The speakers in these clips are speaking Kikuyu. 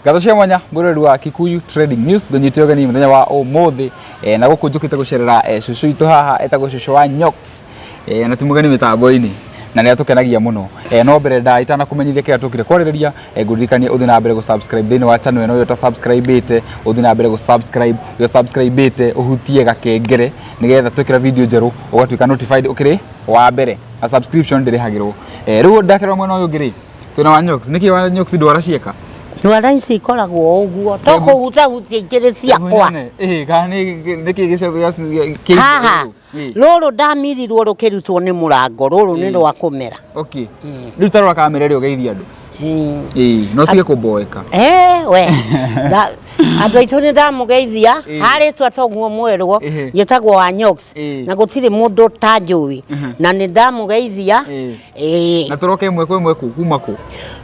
Ngatho cia mwanya mwĩroreri wa Kikuyu Trading News ngũnyite ũgeni mũthenya wa ũmũthĩ na gũkũ njũkĩte gũcerera cũcũ witũ haha etagwo cũcũ wa Nyox na ti mũgeni mĩtambo-inĩ na nĩ atũkenagia mũno. No mbere nda itanakũmenyithia kĩrĩa tũkire kwarĩrĩria, ngũririkanie ũthiĩ na mbere gũ subscribe thĩinĩ wa channel ĩno. Ũyũ ũta subscribe ĩte, ũthiĩ na mbere gũ subscribe, ũrĩa subscribe ĩte ũhutie gakengere nĩgetha twekĩra video njerũ ũgatuĩka notified ũkĩrĩ wa mbere, na subscription ndĩrĩhagĩrwo. Rĩu ndakĩrora mwena ũyũ ũngĩ rĩ, twĩna wa Nyox. Nĩkĩ wa Nyox ndwara cieka? Ndwara ici ikoragwo ũguo to kũhutahutia ikĩrĩ ciakwa. Ĩĩ, kana nĩ nĩkĩ gĩcoka? Haha rũrũ ndamirirwo rũkĩrutwo nĩ mũrango, rũrũ nĩ rwa kũmera. Okay, rĩu tarora kamera ĩrĩa ũgeithia andũ. Ĩĩ, no tige kũmboeka. Eh, we andũ aitũ nĩ ndamũgeithia. Harĩtwa toguo mwerwo, njĩtagwo wa Nyox na gũtirĩ mũndũ ũtanjũĩ na nĩ ndamũgeithia. Ĩĩ. Na tũroka ĩmwe kwa ĩmwe kũ kuma kũ?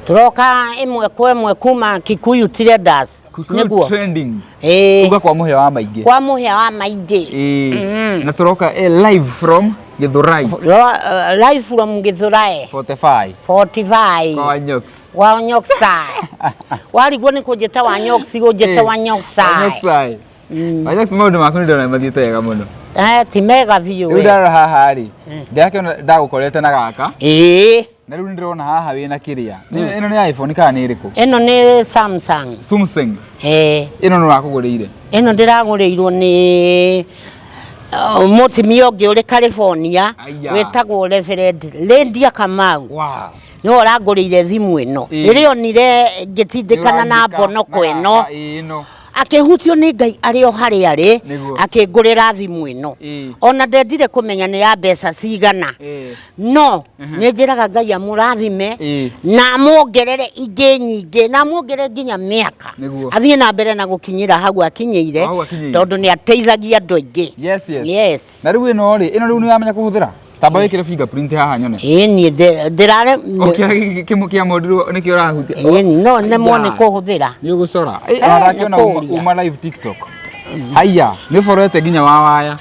Tũroka ĩmwe kwa ĩmwe kuma Kikuyu Traders. Kikuyu Nĩguo. Trending. Ĩĩ. Uga kwa mũhĩa wa maingĩ. Kwa mũhĩa wa maingĩ. Ĩĩ. Na tũroka live from Githurai. Live from Githurai 45. 45. Kwa Nyox. Wa Nyoxa. Warigwo nĩ kũnjĩta wa Nyox, gũnjĩta wa Nyoxa. Wa Nyoxa. Wa Nyox, maũndũ maku nĩ ndĩrona mathiĩte wega mũno. Eh, ti mega biũ. Rĩu we. ndarora haha rĩ, ndĩrakĩona ndagũkorete na gaka. Na rĩu nĩndĩrona haha wĩna kĩrĩa. Ĩno nĩ iPhone kana nĩ ĩrĩkũ? Ĩno nĩ Samsung. Samsung. Ĩĩ. Ĩno nĩ wakũgũrĩire? Ĩno ndĩragũrĩirwo nĩ mũtumia ũngĩ ũrĩ California. Aya. Wĩtagwo Reverend Lydia Kamau. Nĩwe ũrangũrĩire thimũ ĩno. Rĩrĩa onire ngĩtindĩkana na Nĩũrandĩka mbonoko na ĩno, gaka, ĩĩ, ĩno. Akĩhutio nĩ Ngai arĩ o harĩa arĩ, akĩngũrĩra thimũ ĩno. Ona ndendire kũmenya nĩ ya mbeca cigana, no nĩ njĩraga Ngai amũrathime na amuongerere ingĩ nyingĩ na amuongerere nginya mĩaka, athiĩ na mbere na gũkinyĩra hau akinyĩire, Hau akinyĩire. tondũ nĩ ateithagia andũ aingĩ. Yes. Na rĩu ĩno rĩ, ĩno rĩu nĩ wamenya kũhũthĩra? Tamba wĩkĩre fingerprint haha nyone. Ĩĩ, niĩ ndĩrare. Okĩa kĩmũ kĩa mondirwo nĩkĩo ũrahutia. Ĩĩ, no nemwo nĩ kũhũthĩra. Nĩ ũgũcora. Ona ndakĩona nĩ kũũria. uma live TikTok. Haiya, nĩ ũborete nginya wa waya.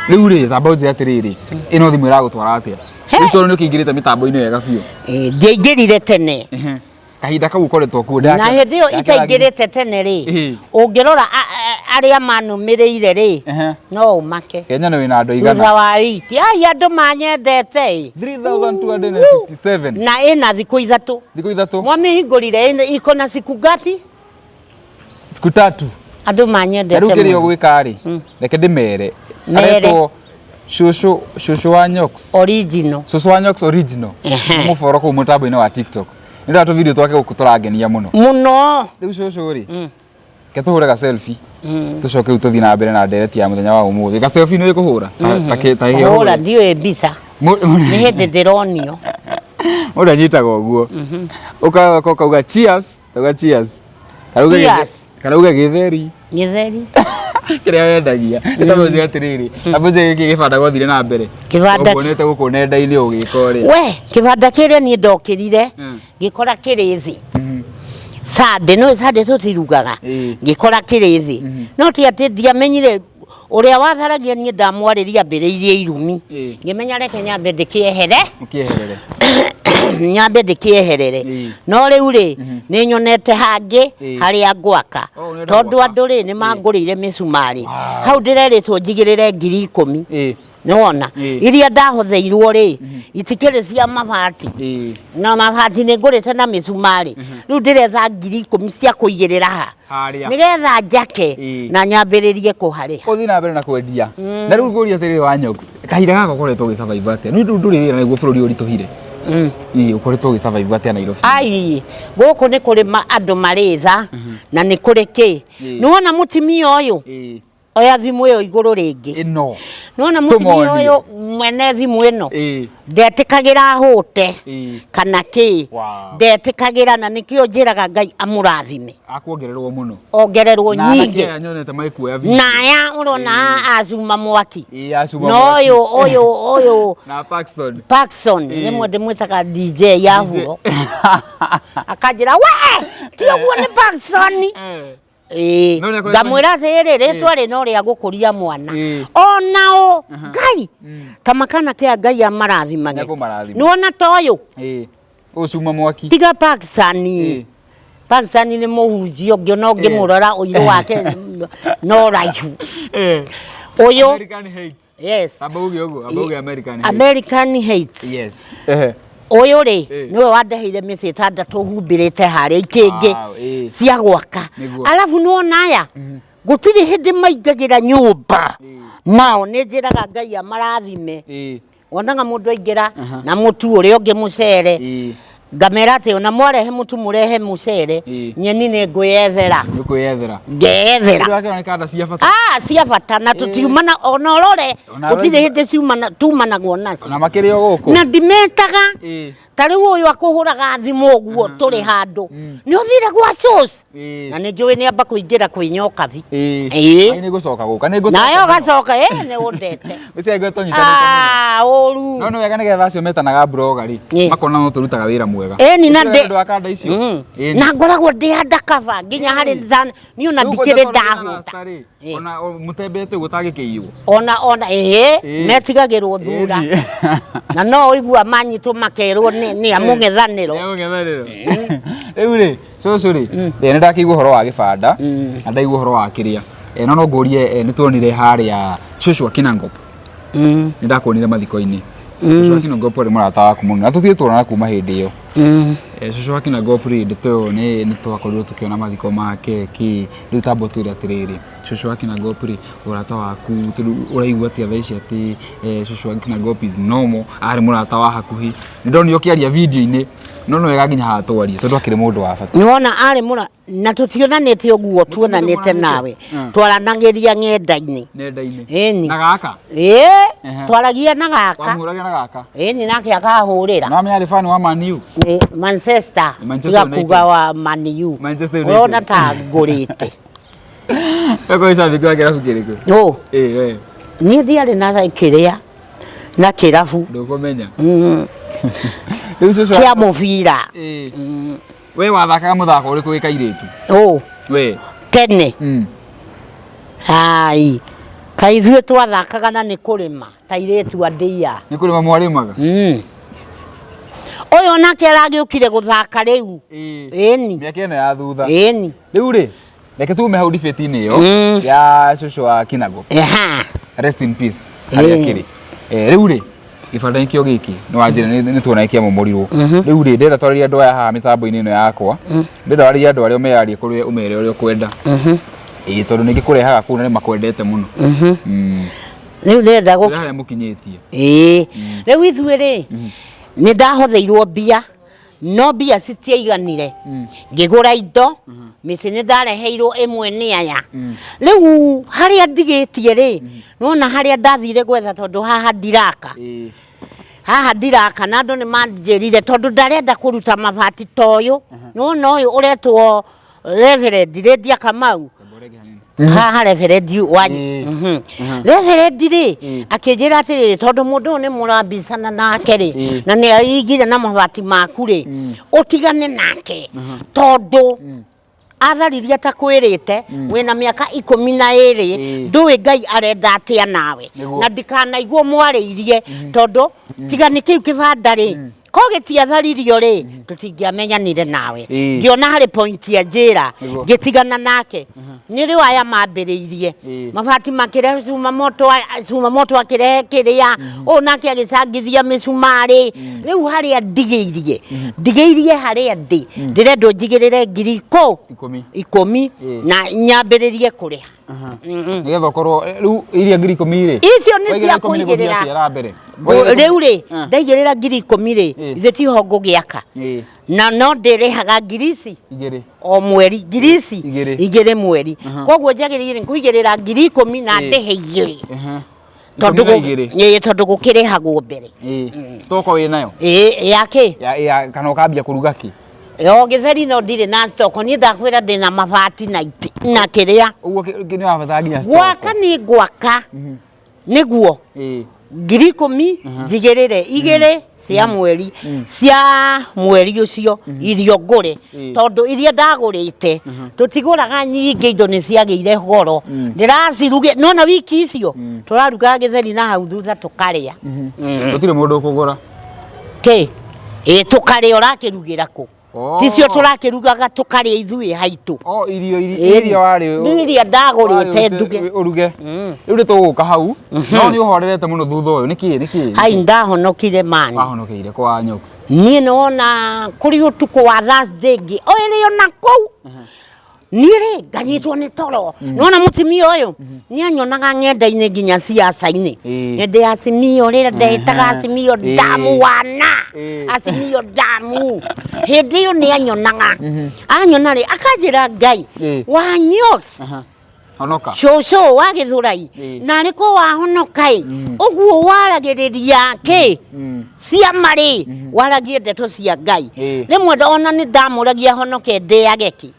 Rĩu rĩ, tamba ũnjĩre atĩrĩrĩ, ĩno thimũ ĩragũtwara atĩa? Rĩu tondũ nĩ ũkĩingĩrĩte mĩtambo-inĩ wega biũ. Ĩĩ, ndiaingĩrire tene. Kahinda kau ũkoretwo kuo. Na hĩndĩ ĩyo itaingĩrĩte tene rĩ, ũngĩrora arĩa manũmĩrĩire rĩ, no ũmake. Kenya nĩ wĩna andũ aigana? Thutha wa wiki ai andũ manyendete ĩ. 3257. Na ĩna thikũ 3. Thikũ 3. Mwamĩhingũrire iko na siku ngapi? Siku tatu. Andũ manyendete Na rĩu kĩrĩa mũno. ũgwĩka rĩ, reke ndĩmere. Mere. Aretwo cũcũ wa Nyox. Original. Cũcũ wa Nyox original. Mũboro kũu mũtambo-inĩ wa TikTok. Nĩ ndĩra tũvideo twake gũkũ tũrangenia mũno. Mũno. Rĩu cũcũ rĩ, reke tũhũre ga selfie. Tũcoke rĩu tũthiĩ na mbere na ndereti ya mũthenya wa ũmũthĩ. Ga selfie nĩ ũkũhũra? Ta ĩhĩa Hũra, ũhũre. ndiũĩ mbica. Nĩ hĩndĩ ndĩronio. Mũndũ anyitaga ũguo. Ũkagoka ũkauga cheers, tauga cheers. Kana uge Cheers. Kana uge gĩtheri. Gĩtheri. Kĩrĩa wendagia. Nĩ ta mũciĩ atĩrĩrĩ. Ta mũciĩ gĩkĩ gĩbanda gwathire na mbere. Kĩbanda Ũguonete gũkũ nenda-inĩ ũgĩka ũrĩa. We, kĩbanda kĩrĩa niĩ ndokĩrire, ngĩkora kĩrĩ thĩ. Sunday, no Sunday tũtirugaga. Ngĩkora kĩrĩ thĩ. No ti atĩ ndiamenyire ũrĩa watharagia, niĩ ndamwarĩria ambĩrĩirie irumi. Ngĩmenya reke nyambe ndĩkĩehere. Ũkĩeherere. Nyambe ndĩkĩeherere. No rĩu rĩ, nĩ nyonete hangĩ harĩa ngwaka. Oh, ũrenda Tondũ gwaka. andũ rĩ, nĩ mangũrĩire mĩcumarĩ. Hau ndĩrerĩtwo njigĩrĩre 10,000. Nĩwona iria ndahotheirwo rĩ, itikĩrĩ cia mabati. Na mabati nĩ ngũrĩte na mĩcumarĩ. Rĩu ndĩretha 10,000 cia kũigĩrĩra ha. Harĩa. Nĩgetha njake na nyambĩrĩrie kũharĩha. Ũthiĩ na mbere na kwendia. Na rĩu ngũria atĩrĩrĩ wa Nyox, kahinda gaka ũkoretwo ũgĩ survive atĩa? Nĩ ũndũ ndũrĩ wĩra nĩguo bũrũri ũritũhire. Ĩĩ, ũkoretwo ũgĩ survive atĩa Nairobi? Ai, gũkũ nĩ kũrĩ andũ marĩ tha na nĩ kũrĩ kĩ. Nĩwona mũtumia ũyũ? Oya thimũ ĩyo igũrũ rĩngĩ. Ĩno. Nĩwona mũtumia Tũmonie. ũyũ mwene thimũ ĩno? Ndetĩkagĩra hũte kana kĩ. Ndetĩkagĩra, na nĩkĩo njĩraga Ngai amũrathime. Akuongererwo mũno. Ongererwo Na anake nyingĩ. aya nyonete magĩkuoya video. Na aya ũrona acuma mwaki. Ĩĩ, acuma Na mwaki. ũyũ ũyũ ũyũ Na Paxson. Paxson, rĩmwe ndĩmwĩtaga DJ ya huro. Akanjĩra we ti ũguo nĩ Paxson. Ĩĩ. No nĩakoretwo Ngamwĩra atĩrĩrĩ, rĩtwa rĩ no rĩa gũkũria mwana. Onao Ngai kama kana kĩa Ngai amarathimage. Nĩekũmarathima. Nĩwona ta ũyũ Ĩĩ. Ũyũ cuma mwaki. Tiga Paxson. Pakistan nĩ mũhunjia ũngĩ ona ũngĩmũrora ũirũ wake no raihu. Ũyũ American hate. Yes. Amba uge ũguo, amba uge American hate. American hate. Yes. Ehe. Ũyũ rĩ nĩwe wandeheire mĩtĩ ĩtandatũ humbĩrĩte harĩa ikĩngĩ Wow, cia gwaka. Nĩguo. Arabu nĩwona aya gũtirĩ hĩndĩ maingagĩra nyũmba nao nĩ njĩraga Ngai amarathime. Wonaga mũndũ aingĩra na mũtu ũrĩa ũngĩ mũcere. Ngamera atĩ ona mwarehe mũtu mũrehe mũcere, nyeni nĩ ngwĩyethera. Nĩ ũkwĩyethera. Ngeyethera. Ũndũ wakĩona nĩ kanda cia bata. Ah, cia bata na tũtiumana ona ũrore Ona gũtirĩ rore- hĩndĩ ciumana tumanagwo nacio. Ona makĩrĩ o gũkũ. Na ndimetaga. Ta rĩu ũyũ akũhũraga thimũ ũguo tũrĩ handũ nĩ ũthire gwa cũc na nĩ njũĩ nĩ amba kũingĩra kwĩ nyokabi. Ai nĩ ngũcoka gũka nĩ ngũcoka. Nawe ũgacoka nĩ ũndete. Ũcio ngwe tũnyitanĩte mũno. Ah, ũru. No nĩ wega nĩgetha acio metanaga blogger rĩ makona no tũrutaga wĩra mwega. Ĩni na Ũkĩrora ndĩ nĩ ũndũ wa kanda icio. Ĩni. Na ngoragwo ndĩ undercover nginya harĩ zan niĩ ona Rĩu ndikĩrĩ kwanja tondũ wĩna ndahũta. rasta rĩ, ona mũtembeete ũguo ũtangĩkĩiywo. Ona ĩĩ metigagĩrwo thura. Na no ũigua manyitwo makerwo nĩ a mũng'ethanĩro. Nĩ a mũng'ethanĩro. Rĩu rĩ, cũcũ rĩ, nĩ ndakĩigua ũhoro wa gĩbanda na ndaigua ũhoro wa kĩrĩa. No no ngũrie nĩ tuonire harĩa cũcũ wa Kinangop. Nĩ ndakuonire mathiko-inĩ. Cũcũ wa Kinangop arĩ mũrata waku mũno na tũtirĩ tuonana kuma hĩndĩ ĩyo. Cũcũ wa Kinangop rĩ, ndeto ĩyo nĩ twakorirwo tũkĩona mathiko make kĩ, rĩu tamba ũtwĩre atĩrĩrĩ, cũcũ wa Kinangop rĩ, ũrata waku tondũ ũraigua atĩa thaa ici atĩ cũcũ wa Kinangop is normal, arĩ mũrata wa hakuhĩ. Nĩ ndonire ũkĩaria video-inĩ, no nĩ wega nginya haha twarie tondũ akĩrĩ mũndũ wa bata. Nĩ wona arĩ mũra na tũtionanĩte ũguo tuonanĩte nawe. Twaranagĩria ng'enda-inĩ. Nenda-inĩ. Ĩni. Na gaka? Ĩĩ, twaragia na gaka. Wamũhũragĩra na gaka? Ĩni, nake akahũrĩra. Na wamenya arĩ fan wa Man U? Nĩ Manchester. Manchester Tiga United. kuga wa Man U. Manchester United. Ũrona ta ngũrĩte. Weko shabiki wa kĩrabu kĩrĩkũ? Ũ. Ĩĩ we. Niĩ ndiarĩ na kĩrĩa na kĩrabu. Ndũkũmenya. Rĩu cũcũ Kĩa mũbira. Ĩĩ. We wathakaga mũthako ũrĩkũ wĩ kairĩtu? Ũ. We. Tene. Hai. Kaĩ ithuĩ twathakaga na nĩ kũrĩma ta airĩtu a ndĩa. Nĩ kũrĩma mwarĩmaga? Ũyũ onake aragĩũkire gũthaka rĩu. Ĩni. Mĩaka ĩno ya thutha. Ĩni. Rĩu rĩ, reke tume hau debate-inĩ ĩyo ya cũcũ wa Kinangop. Rest in peace. Harĩa akĩrĩ. Rĩu rĩ, gĩbanda nĩkĩo gĩkĩ nĩ wanjĩra nĩ tuona kĩamomorirwo. Rĩu rĩ, ndĩrenda twarĩrie andũ aya haha mĩtambo-inĩ ĩno yakwa. Ndĩrenda warĩrie andũ arĩa ũmeyarie kũrĩ ũmere ũrĩa ũkwenda. Ĩĩ tondũ nĩ ngĩkũrehaga kũu na nĩ makwendete mũno. Rĩu ndĩrenda gũ Harĩa mũkinyĩtie. Ĩĩ. Rĩu ithuĩ rĩ, nĩ ndahotheirwo mbia no mbia citiaiganire. Ngĩgũra indo, mĩtĩ nĩ ndareheirwo ĩmwe nĩ aya. Rĩu harĩa ndigĩtie rĩ, nĩwona harĩa ndathire gwetha tondũ haha ndiraka. Haha ndiraka na andũ nĩ manjĩrire tondũ ndarenda kũruta mabati ta ũyũ. Nĩwona ũyũ ũretwo Reverend Lydia Kamau. Haha Reverend wa Reverend rĩ akĩnjĩra atĩrĩrĩ tondũ mũndũ ũyũ nĩ mũrambicana nake rĩ na nĩ aringire na mabati maku rĩ ũtigane nake tondũ atharirie atakwĩrĩte wĩna mĩaka 12 ndũĩ Ngai arenda atĩa nawe na ndikanaigwo mwarĩirie tondũ tiga nĩ kĩu kĩbanda rĩ ko gĩtiatharirio rĩ tũtingĩamenyanire nawe. Ngĩona harĩ point ya njĩra ngĩtigana nake. Nĩ rĩo aya mambĩrĩirie mabati makĩrehe cuma moto, cuma moto akĩrehe kĩrĩa ũũ nake agĩcangithia mĩcumarĩ. Rĩu harĩa ndigĩirie ndigĩirie harĩa ndĩ ndĩrenda ũnjigĩrĩre ngiri 10 na nyambĩrĩrie kũrĩha. Nĩgetha ũkorwo rĩu iria ngiri 10 rĩ icio nĩ cia kũigĩrĩra rĩu rĩ ndaigĩrĩra ngiri 10 rĩ ithuĩ tiho ngũgĩaka na no ndĩrĩhaga ngiri ici o mweri ngiri ici 2 mweri koguo njagĩrĩire kũigĩrĩra ngiri 10 na ndĩhe 2 tondũ tondũ gũkĩrĩhagwo mbere. Stoko wĩ nayo? Ĩĩ yakĩ? Kana ũkambia kũruga kĩ? Yo gĩtheri no ndirĩ na stoko niĩ ndakwĩra ndĩna mabati na na kĩrĩa. Ũguo nĩ wabatara nginya stoko. Gwaka nĩ ngwaka nĩguo ngiri 10 njigĩrĩre 2 cia mweri cia mweri ũcio irio ngũre tondũ iria ndagũrĩte tũtigũraga nyingĩ indo nĩ ciagĩire goro ndĩraciruge nona wiki icio tũrarugaga gĩtheri na hau thutha tũkarĩa. Gũtirĩ mũndũ ũkũgũra. Kĩ? Ĩĩ tũkarĩa ũrakĩrugĩra kũ? Oh. Ticio tũrakĩrugaga tũkarĩa ithuĩ haitũ. Oh, irio iria warĩ Nĩ iria ndagũrĩte warĩ nduge. Ũruge. Rĩu nĩ tũgũka hau. No nĩ ũhorerete mũno thutha ũyũ. Nĩkĩ nĩkĩ? Hai ndahonokire mani. Wahonokeire kwa Nyox. Niĩ nĩwona kũrĩ ũtukũ wa Thursday ngĩ oĩrĩ ona kũu niĩ rĩ nganyitwo nĩ toro. Nĩwona mũtumia ũyũ nĩ anyonaga ng'enda-inĩ nginya ciaca-inĩ. Hĩndĩ ya Azimio rĩrĩa ndehĩtaga Azimio damu wana Azimio damu hĩndĩ ĩyo nĩ anyonaga anyona rĩ akanjĩra Ngai wa Nyox. Honoka. Cũcũ wa Gĩthũrai narĩ ko wahonoka ĩ ũguo waragĩrĩria kĩ ciama rĩ waragie ndeto cia Ngai. Rĩmwe ona nĩ ndamũragia honoke ndĩage kĩ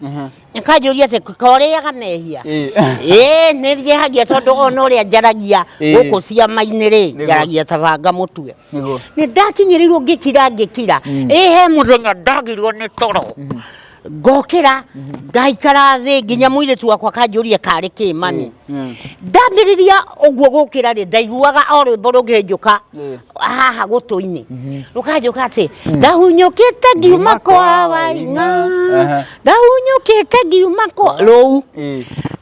akanjũria atĩ korĩaga mehia. Ĩĩ nĩ njĩhagia tondũ ona ũrĩa njaragia gũkũ ciama-inĩ rĩ njaragia ta banga mũtwe. Nĩ ndakinyĩrĩirwo ngĩkira ngĩkira ĩ he mũthenya ndagirwo nĩ toro ngokĩra ngaikara thĩ nginya mũirĩtu wakwa akanjũria karĩ kĩ mani. Ndambĩrĩria ũguo gũkĩra rĩ ndaiguaga o rwĩmbo rũkĩnjũka haha gũtũ-inĩ rũkanjũka atĩ ndahunyũkĩte ngiuma kwa Waing'a ndahunyũkĩte ngiuma kwa rũu.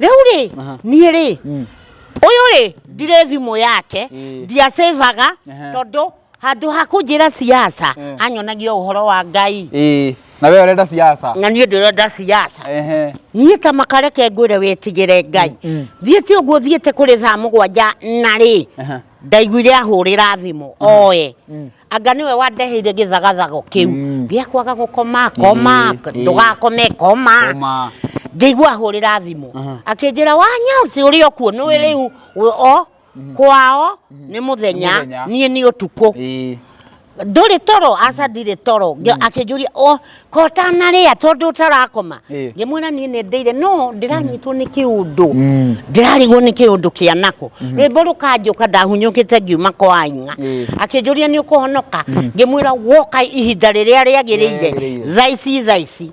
Rĩu rĩ niĩ rĩ ũyũ rĩ ndirĩ thimũ yake ndiacevaga tondũ handũ ha kũnjĩra siasa anyonagia ũhoro wa Ngai. Na we ũrenda siasa. Na niĩ ndĩrenda siasa. Niĩ ta makareke ngwĩre wĩtigĩre Ngai. Thiĩte ũguo thiĩte kũrĩ thaa 7 na rĩ ndaiguire ahũrĩra thimũ oe anga nĩwe wandeheire gĩthagathago kĩu gĩa kwaga gũkoma koma ndũgakome koma. Ngĩigua ahũrĩra thimũ akĩnjĩra wa Nyox ũrĩ o kuo nĩũĩ rĩu o kwao nĩ mũthenya niĩ nĩ ũtukũ. Ndũrĩ toro aca ndirĩ toro. Akĩnjũria o ko ũtanarĩa tondũ ũtarakoma. Ngĩmwĩra niĩ nĩ ndĩire no ndĩranyitwo nĩ kĩũndũ ndĩrarigwo nĩ kĩũndũ kĩa nako. Rwĩmbo rũkanjũka ndahunyũkĩte ngiuma kwa Aing'a. Akĩnjũria nĩ ũkũhonoka ngĩmwĩra woka ihinda rĩrĩa rĩagĩrĩire thaa ici thaa ici.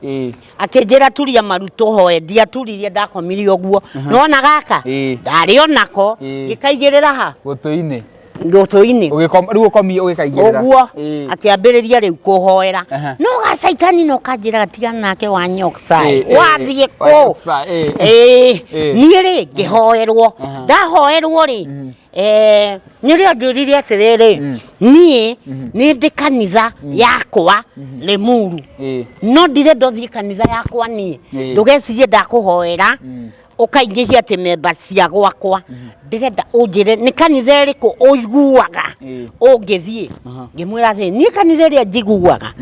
Akĩnjĩra turia maru tũhoe ndiaturirie ndakomire ũguo. Nĩwona gaka ndarĩ onako ngĩkaigĩrĩra ha gũtũ-inĩ gũtũ-inĩ rĩu ũkomie ũgĩkaigĩrĩra ũguo akĩambĩrĩria rĩu kũhoera no gacaitani no kanjĩraga tigana nake wa Nyox wathiĩ kũ niĩ rĩ ngĩhoerwo ndahoerwo rĩ nĩrĩo njũririe atĩrĩrĩ niĩ nĩ ndĩ kanitha yakwa Limuru no ndirenda ũthiĩ kanitha yakwa niĩ ndũgecirie ndakũhoera ũkaingĩhia atĩ memba cia gwakwa ndĩrenda ũnjĩre nĩ kanitha ĩrĩkũ ũiguaga ũngĩthiĩ. Ngĩmwĩra atĩrĩ niĩ kanitha ĩrĩa njiguaga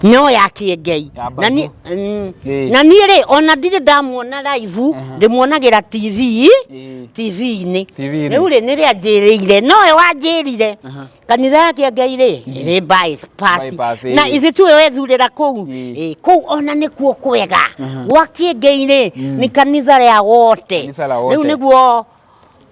no ya Kĩengei na niĩ rĩ ona ndirĩ ndamuona live ndĩmuonagĩra TV TV-inĩ. Rĩu rĩ nĩrĩa anjĩrĩire nowe wanjĩrire kanitha ya Kĩengei rĩ ĩrĩ bypass na ithuĩ tiwe wethurĩra kũu kũu ona nĩkuo kwega gwa Kĩengei rĩ nĩ kanitha rĩa wote. Rĩu nĩguo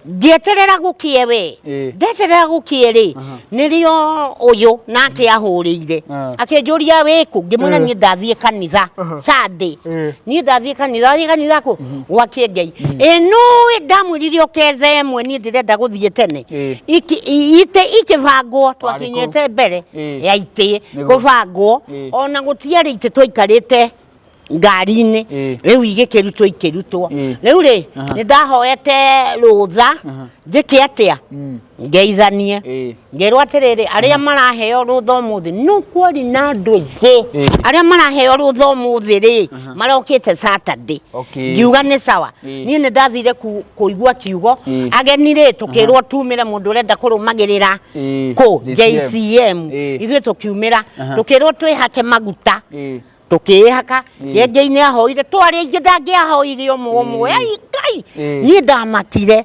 ngĩeterera gũkĩe we ndeterera gũkĩe rĩ nĩrĩo ũyũ nake ahũrĩire akĩnjũria wĩkũ ngĩmwĩra niĩ ndathiĩ kanitha Sunday niĩ ndathiĩ kanitha wathiĩ kanitha kũ gwa Kĩengei ĩ nũĩ ndamwĩrire ũkethe ĩmwe niĩ ndĩrenda gũthiĩ tene itĩ ikĩbangwo twakinyĩte mbere ya itĩ kũbangwo ona gũtiarĩ itĩ twaikarĩte ngari-inĩ rĩu igĩkĩrutwo ikĩrutwo rĩu rĩ nĩ ndahoete rũtha njĩke atĩa ngeithanie ngĩrwo atĩrĩrĩ arĩa maraheo rũtha ũmũthĩ no kwari na andũ aingĩ arĩa maraheo rũtha ũmũthĩ rĩ marokĩte Saturday ngiuga nĩ sawa niĩ nĩ ndathire kũigua kiugo ageni rĩ tũkĩrwo tumĩre mũndũ ũrenda kũrũmagĩrĩra kũ JCM ithuĩ tũkiumĩra tũkĩrwo twĩhake maguta tũkĩĩhaka Kĩengei nĩ ahoire twarĩ aingĩ ndangĩahoire ũmwe ũmwe ai Ngai niĩ ndamakire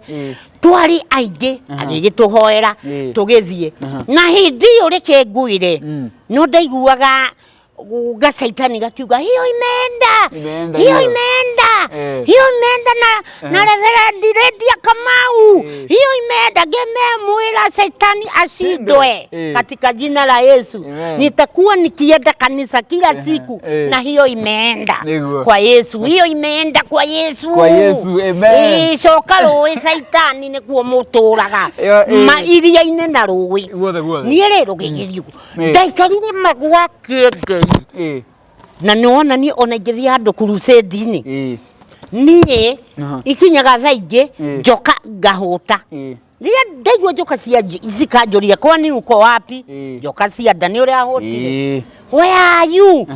twarĩ aingĩ agĩgĩtũhoera tũgĩthiĩ na hĩndĩ ĩyo reke ngwĩre no ndaiguaga gacaitani gakiuga hiyo imeenda hiyo imeenda hiyo imeenda na reverend Lydia Kamau hiyo imeenda ngememwĩra caitani ashindwe katika jina la Yesu. Nitakuwa nikienda kanisa kila siku na hiyo imeenda kwa Yesu hiyo imeenda kwa Yesu kwa Yesu amen. Coka rũĩ caitani nĩkuo mũtũraga ma iria-inĩ na rũĩ niĩ rĩ rũgĩgĩthiĩ ndaikarire magwa Kĩengei Na nĩ wona niĩ ona ingĩthiĩ handũ crusade-inĩ, niĩ ikinyaga thaa ingĩ njoka ngahũta. Rĩrĩa ndaigua njoka cia cikanjũria kwani uko wapi, njoka cia nda nĩ ũrĩa hũtire. Where are you?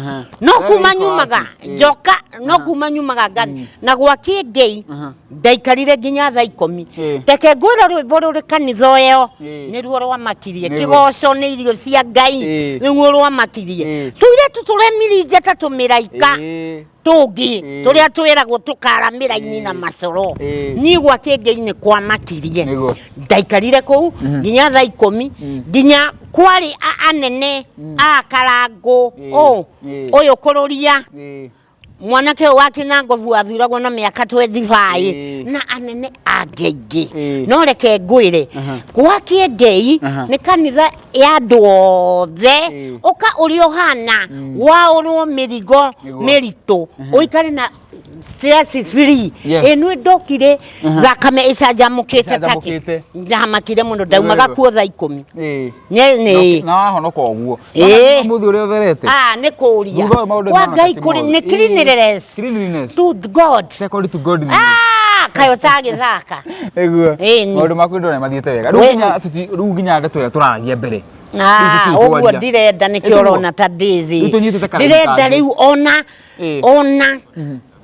No Wewe kuma uko nyumaga wapi? Njoka no kuma nyumaga ngathi na gwa Kĩngei ndaikarire nginya thaa 10. Reke ngwĩre rwĩmbo rũrĩ kanitha ũyũ nĩruo rwamakirie. Kĩgoco nĩ irio cia Ngai, nĩguo rwamakirie. Tũirĩtu tũremirinje ta tũmĩraika tũngĩ tũrĩa twĩragwo tũkara mĩraini na macoro. Niĩ gwa Kĩngei-inĩ kwamakirie. Ndaikarire kũu nginya thaa 10, nginya kwarĩ anene a Karangũ ũũ ũyũ kũrũria mwanake ũyũ wa Kĩnangobu athuragwo na mĩaka 25 na anene angĩ aingĩ. No reke ngwĩre, gwa Kĩengei nĩ kanitha ya andũ othe. Ũka ũrĩa ũhana, waũrwo mĩrigo mĩritũ, ũikare na stress free. Ĩ nĩ ndokire thakame ĩcanjamũkĩte take. Ĩcanjamũkĩte. Ndamakire mũno, ndaumaga kuo thaa 10. Nĩ Na wahonoka ũguo. Mũthĩ ũrĩa ũtherete. Ah, nĩ kũria Thutha ũyũ maũndũ kwa nĩmaroneka Ngai ti kũrĩ moru. nĩ cleanliness Cleanliness. to God. Second to godliness. Ah, kayo cagĩthaka. Nĩguo. Ĩni. Maũndũ maku ndona mathiĩte wega. Rĩu nginya rĩu nginya ndeto ĩrĩa tũraragia mbere. Ah, Rĩu ũguo tũtikwaria. ndirenda nĩkĩo Ĩtiguo. ũrona ta ndĩ Rĩu thĩ. tũnyitĩte karaini Ndĩrenda kangĩ. rĩu ona ona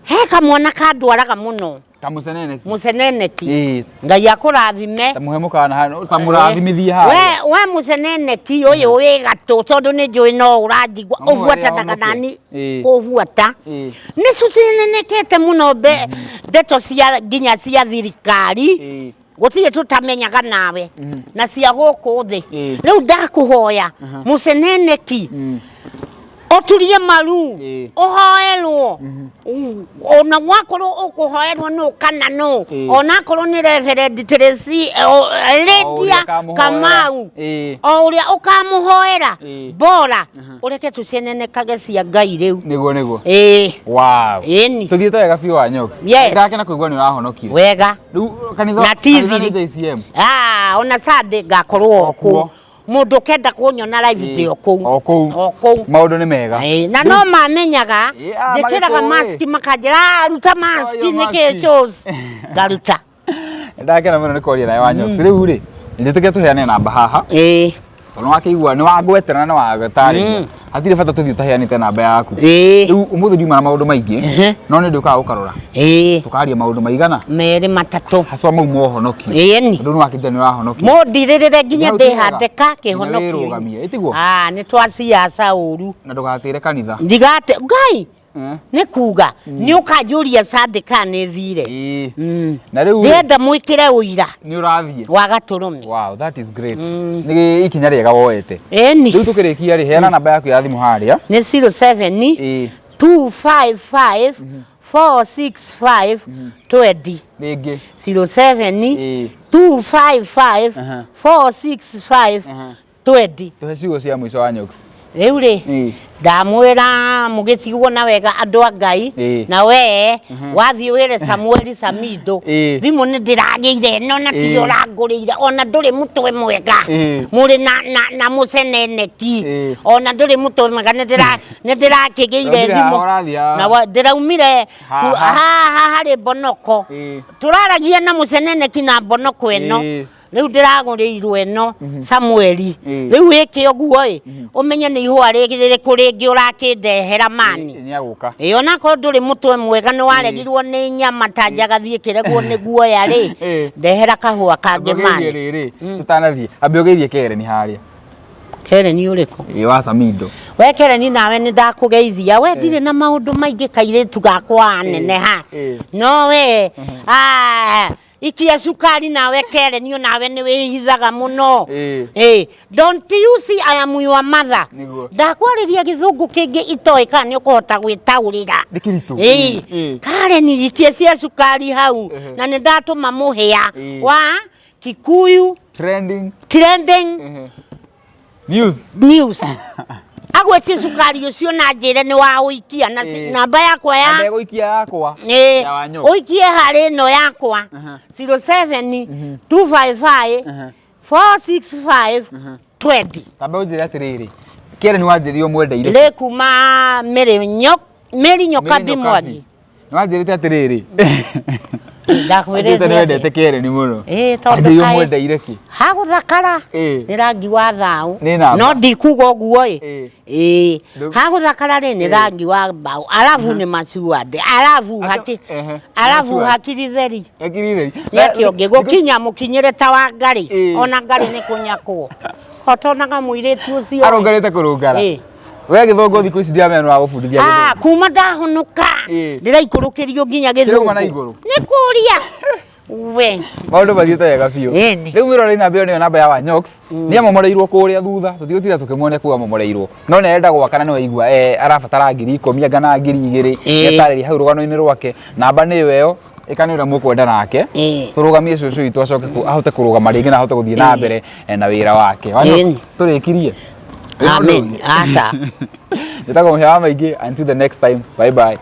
he kamwana kandwaraga mũno. Kamũceneneki. Mũceneneki. Ngai akũrathime. Ta mũhe mũkana hano, ta mũrathimithie haha. We mũceneneki ũyũ wĩ gatũ, tondũ nĩ njũĩ no ũranjigua, No mũhe ũbuatanaga ahonoke. nani kũbuata. Nĩ cucenenekete mũno ndeto cia nginya cia thirikari. Gũtirĩ tũtamenyaga nawe na cia gũkũ thĩ. Rĩu ndakũhoya mũceneneki ũturie maru, ũhoerwo, ona wakorwo ũkũhoerwo nũ kana nũ, onakorwo nĩ Reverend Tracy, Lydia ũrĩa ũkamũhoera. Kamau, o ũrĩa ũkamũhoera, bora ũreke tũcenenekage cia Ngai rĩu. Nĩguo nĩguo. Ĩĩ. Wow. Ĩni. Tũthiĩte wega biũ wa Nyox. Ndakena kũigua nĩ ũrahonokire. Wega. Rĩu kanitha Na kanitha nĩ tithiri. JCM. Ah, ona Sunday ngakorwo o kuo. kũu. Mũndũ ũkenda kũnyona live ndĩ o kũu. O kũu. O kũu. Maũndũ nĩ mega. Ĩĩ, na no mamenyaga Ah, njĩkĩraga magĩkũĩ. maski makanjĩra, "Ah, ruta maski Oyo nĩkĩ maski." shows ngaruta. Ndakena mũno nĩ kwaria nawe wa Nyox. Rĩu rĩ, njĩtĩkĩre tũheane namba haha. Tondũ wakĩigua nĩ wangwetera na nĩ wagũtarĩria. Hatirĩ bata tũthiĩ ũtaheanĩte namba yaku. Rĩu ũmũthĩ ndiuma na maũndũ maingĩ, no nĩ ndĩũkaga gũkarora. Tũkaria maũndũ maigana? Merĩ matatũ. Haswa mau mohonokio. Ĩni. Tondũ nĩ wakĩnjĩra nĩ ũrahonokio. Mũndirĩrĩre nginya Hau ti wega. ndĩhande ka kĩhonokio. Nginya wĩrũgamie, ĩtiguo? Ah, nĩ twa ciaca ũru. Na ndũgatĩre kanitha. Ndigate Ngai. Nĩ kuga nĩ ũkanjũria Sunday kana nĩ thire. Na rĩu rĩ, Ndĩrenda mwĩkĩre ũira nĩ ũrathiĩ. wa gatũrũme. Wow, that is great. Nĩ ikinya rĩega woete. Ĩni. Rĩu tũkĩrĩkia rĩ, heana namba yaku ya thimũ harĩa. Nĩ 07 255 465 20. Rĩngĩ. 07 255 465 20. Tũhe ciugo cia mũico wa Nyox. Rĩu rĩ, ndamwĩra mũgĩtigwo na wega andũ a Ngai. Na we wathiĩ wĩre Samueli Samido, thimũ nĩ ndĩragĩire ĩno na tiwe ũrangũrĩire, ona ndũrĩ mũtwe mwega. Mũrĩ na mũceneneki, ona ndũrĩ mũtwe mwega, nĩ ndĩrakĩgĩire Ũraumire haha, thimũ. ũrathiĩ haha. Na ndĩraumire Haha. haha harĩ Mbonoko. Tũraragia na mũceneneki na Mbonoko ĩno. Rĩu ndĩragũrĩirwo ĩno Samueli. Rĩu wĩke ũguo ĩ, ũmenye nĩ ihũa rĩrĩkũ rĩngĩ ũrakĩndehera mani. Nĩ agũka. Ĩ onakorwo ndũrĩ mũtwe mwega, nĩ waregirwo nĩ nyama ta njagathi ĩkĩregwo nĩ guoya rĩ, ndehera kahũa kangĩ Ambe mani. ũgeithie rĩrĩ, tũtanathiĩ. Ambe ũgeithie Kereni harĩa. Kereni ũrĩkũ? Ĩ wa Samido. We Kereni, nawe nĩ ndakũgeithia. We ndirĩ na maũndũ maingĩ, kairĩtu gakwa aneneha. No we ah, ikia cukari nawe Kereni, onawe nĩ wĩhithaga mũno. Don't you see I am your mother? Nĩguo. Ndakwarĩria gĩthũngũ kĩngĩ itoĩ kana nĩ ũkũhota gwĩtaũrĩra. Nĩ kĩritũ. Karen, ikia cia cukari hau. Na nĩ ndatũma mũhĩa wa Kikuyu Trending. Trending News. News. Agwetie cukari ũcio na njĩre nĩ wa ũikia na namba yakwa ya Ambe gũikia yakwa. Ya wa Nyox. Ũikie harĩ ĩno yakwa 07 255 465 20. Tambe ũnjĩre atĩrĩrĩ. Kĩere nĩ wanjĩrire ũmwendeire Rĩ kuma Mary Nyoka Mary Nyokabi Mwangi. Nĩwanjĩrĩte atĩrĩrĩ. Ndakwĩrĩte nĩ wendete Karen mũno. Ĩĩ tondũ kaĩ. Ũmwendeire kĩ? Hagũthakara nĩ rangi wa thaũ. No ndikuga ũguo ĩ. Ĩĩ. Hagũthakara rĩ nĩ rangi wa mbaũ. Arabu nĩ macuande. Arabu haki arabu hakiri theri. Hakiri theri. Nĩ atĩa ũngĩ gũkinya mũkinyĩre ta wa ngarĩ. Ona ngarĩ nĩ kũnyakwo. Otonaga mũirĩtu ũcio. Arũngarĩte kũrũngara. We gĩthũngũ thikũ ici ndiramenya nĩ wagũbundithia Ah, gĩthũngũ. kuma ndahonoka Ĩĩ. ndĩraikũrũkĩrio nginya Kĩrauma na gĩthũngũ igũrũ. nĩ kũria we Maũndũ mathiĩte wega biũ. Ĩni. Rĩu mwĩroreri namba ĩyo nĩyo namba ya Wanyox. Nĩ amomoreirwo kũrĩa thutha, tũtigũtinda tũkĩmuonia kũu amomoreirwo. No nĩ arenda gwaka na nĩ waigua eh, arabatara 10,000 anga na 2,000. Ĩĩ. Nĩatarĩria hau rũgano-inĩ rwake. Namba nĩyo ĩyo. Ĩka nĩ ũrĩa mũkwenda nake. Ĩĩ. Tũrũgamie cũcũ witũ acoke ahote kũrũgama rĩngĩ na ahote gũthiĩ na Ĩĩ. mbere eh, na wĩra wake. Wanyox, Ĩni. tũrĩkirie. Amen. Aca. Njĩtagwo Mũhĩa wa Maingĩ. Until the next time. Bye bye.